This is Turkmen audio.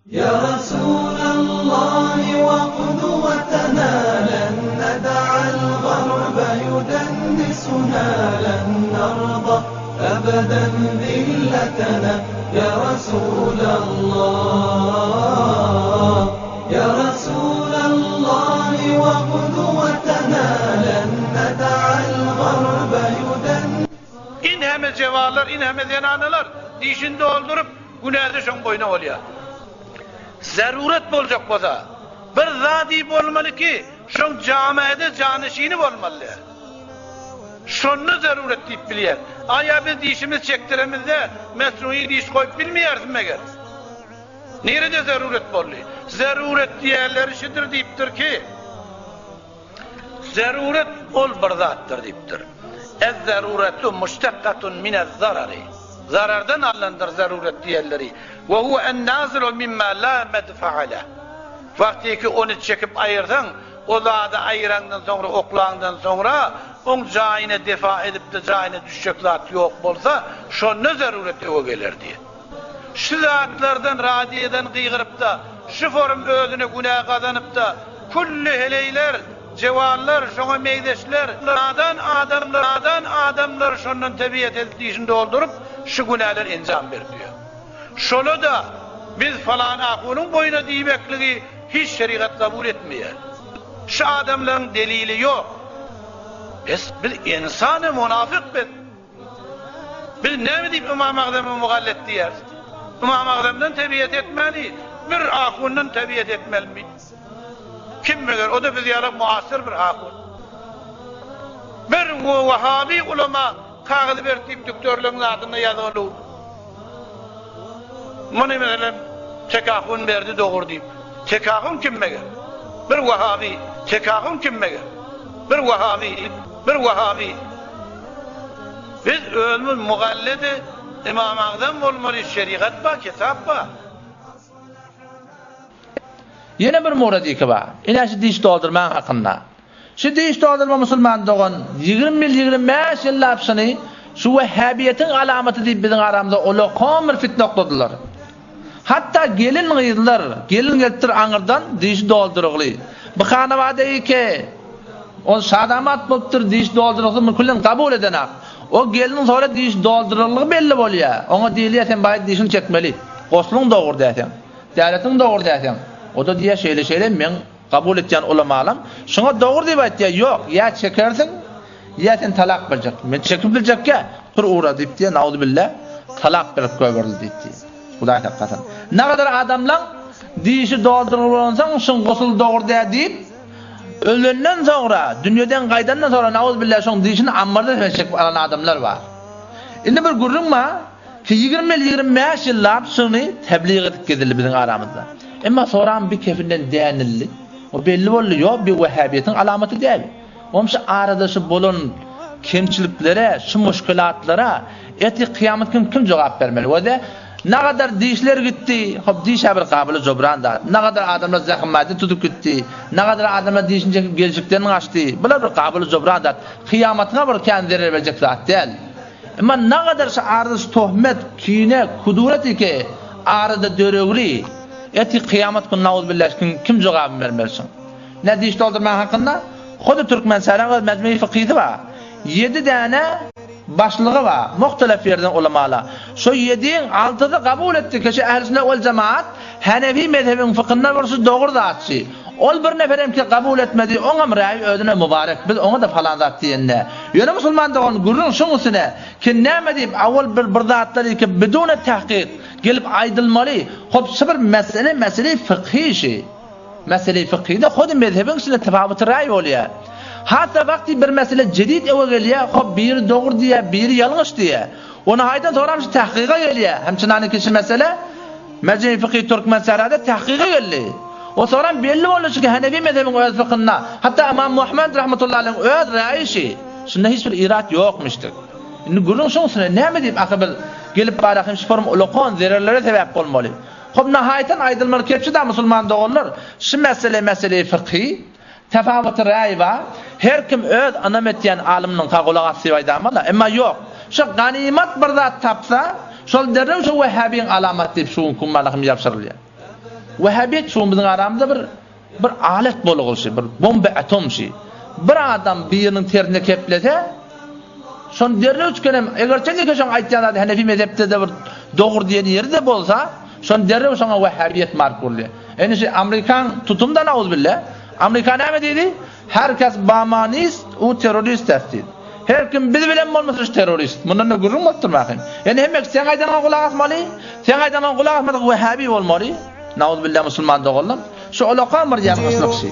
Ya Rasulallah wa qudwatana lan nad'al gharba yudannisuna lan narda abadan zillatana Ya Rasulallah Ya Rasulallah wa qudwatana lan nad'al gharba yudannisuna Inheme jewanlar, inheme zenanalar dişini dolduryp, günäsi şoň boýna bolýar. Zarurat boljak bolsa, bir zady bolmaly ki, şoň jamaede janyşini bolmaly. Şonda zarurat diýip bilýär. Aýa biz dişimiz çekdiremizde mesnuýy diş goýup bilmeýäris meger? Nirede zarurat boldy? Zarurat diýýänleri şidir diýipdir ki, Zarurat ol bir zatdyr diýipdir. Ez-zaruretu muştekkatun minez-zarari. Zarardan alnandyr zaruret diýenleri. We huwe en-nazilu mimma la medfa'a leh. Wagtyky ony çekip aýyrsaň, o zady aýyraňdan soňra, oklaňdan soňra, oň jaýyna defa edip-de jaýyna düşjek zat ýok bolsa, şonda zaruret öe geler diýen. Şu zatlardan radiýadan gygyrypda, şu forum özüne günä gazanypda, külli heleýler, jewanlar, şoňa meýzeşler, nadan adamlar, nadan adamlar şondan tebiýet edip dişini dolduryp, şu günäler enjam berip ýör. Şola-da biz falan ahunyň boýuna diýmekligi hiç şerigat kabul etmeýär. Şu adamlaryň delili ýok. Bes biz ynsan-y munafyk biz. Biz näme diýip Ymam Agzama mugallet diýýäris? Ymam Agzamdan tebiýet etmäni, bir ahundan tebiýet etmelimi? Kim meger, o-da biz ýaly muasyr bir ahun. Bir wahabi ulama kagyz berdi diýip dükdörleň zadynda ýazylyw. Muny meselem Tekahun berdi dogry diýip. Tekahun kim meger? Bir wahabi. Tekahun kim meger? Bir wahabi. Bir wahabi. Biz özümiz mugallidi Ymam Agzam bolmaly şerigat bar kitap bar. Ýene bir muradiki bar. Ine şu diş doldurmaň hakynda. Şu diş doldurma musulman dogan 20 ýyl 25 ýyllap şuny şu wehhabiýetiň alamaty diýip biziň aramyzda ulakan bir fitne okladylar. Hatda gelin gyzlar, gelin gelipdir aňyrdan dişi doldurygly. Bu hanawada eke ol şadamat bolupdyr, diş doldurygsyz muny küllen kabul edenak. O gelniň sonra diş dolduryglygy belli bolýar. Oňa diýilýär sen baýat dişiňi çekmeli. Gosluň dogry däseň. Däretiň dogry däseň. O-da diýýär şeýle-şeýle meň Kabul etýän ulamalam şuňa dogry diýip aýtýar, ýok, ýa çekersiň, ýa sen talak berjek. Men çekip biljekkä, tur ugra diýip diýýär, nauzubilla, talak berip goýberildi diýip diýýär. Hudaý saklasyn. Nagadar adamlaň dişi doldurgy bolansoň, şuň gusul dogry däl diýip, ölenden soňra, dünýeden gaýdandan soňra nauzubilla şoň dişini ammarda sen çekip alan adamlar bar. Indi bir gürrüň bar. Ki 20 ýyl, 25 ýyllap şuny tebliğ edip gezildi biziň aramyzda. Emma soram bir kefinden dänildi. O belli boldy, ýok bir wehhabiýetiň alamaty däl. Oňam şu arada şu bolan kemçiliklere, şu muşkilatlara ertir kyýamat gün kim jogap bermeli? Wede nagadar dişler gitdi, hop diş-ä bir gabyly jobran zat. Nagadar adamlar zähmmäden tutup gitdi, nagadar adamlar dişini çekip gelşikden gaçdy. Bular bir gabyly jobran zat. Kyýamatyňa bir kän zerer berjek zat däl. Emma nagadar şu arada şu tohmet, kine, kuduret iki arada döregli, ertir kyýamat gün nauzbillah kim, kim jogabyny bermeli şuň? Ne diş doldurmak hakynda? Hudy Türkmenistanyň öz mejmui fykysy bar. Ýedi däne başlygy bar, muhtelef ýerden ulamalar. Şo ýediň altysy kabul etdi ki, şu ähli sünnet wel jemaat Hanefi mezhebiň fykynda bir şu dogry zatçy. Ol bir neferem ki kabul etmedi, oňam raýy özüne mübarek, biz oňa-da falan zat diýende. Ýöne musulman dogan gürrüň şuň üstüne ki näme diýip awal bir bir zatlar ki bidune tahkyk gelip aýdylmaly, hop şu bir mesele mesele fykhy işi. Mesele fykhyda hudy mezhebiň içinde tefawuty raý bolýar. Hatda wagty bir mesele jedid öwe gelýär, hop biri dogry diýýär, biri ýalňyş diýýär. Ony haýdan soram şu tahkyga gelýär. Hem çynany ki şu mesele Mejmei Fykhy Türkmensährada tahkyga geldi. O soram belli boldy çünki Hanefi mezhebiň öz fykynda, hatda Ymam Muhammed rahmetullahi aleyhiň öz raýy şi. Şunda hiç bir irat ýokmuşdyr. Indi gürrüň şuň üstüne näme diýip ahy biz gelip barak hem şu forum ulakan zererlere sebäp bolmaly. Hop nahaýatan aýdylmaly kepçi da musulman doganlar şu mesele mesele fykhy Tapawuty raý bar. Her kim öz ynam etýän alymynyňka gulak as diýip aýdamala. Emma ýok. Şo ganymat bir zat tapsa, şol derrew şo wehhabiň alamaty diýip şu günki gün bana hem ýabşyrylýar. Wehhabiýet şu gün biziň aramyzda bir bir alet bolugulşy, bir bomba atom şi. Bir adam biriniň tersine keplese, şony derrew üçkenem, eger çenlike şoň aýtýan zady Hanefi mezhepde-de bir dogry diýen ýeri-de bolsa, şony derrew şoňa wehhabiýet mark urulýar. Indi şu Amerikan tutum-da nauzubilla. Amerika näme diýdi? Her kes bamanist, u terrorist est diýdi. Her kim biz bilen bolmasa şu terrorist. Mundan-da gürrüň bolup durmakyn. Indi hemme seň aýdanyňa gulak asmaly, seň aýdanyňa gulak asmadyk wehhabi bolmaly. Nauzubilla musulman doganlar. Şu ulakam bir ýalňyşlyk şi.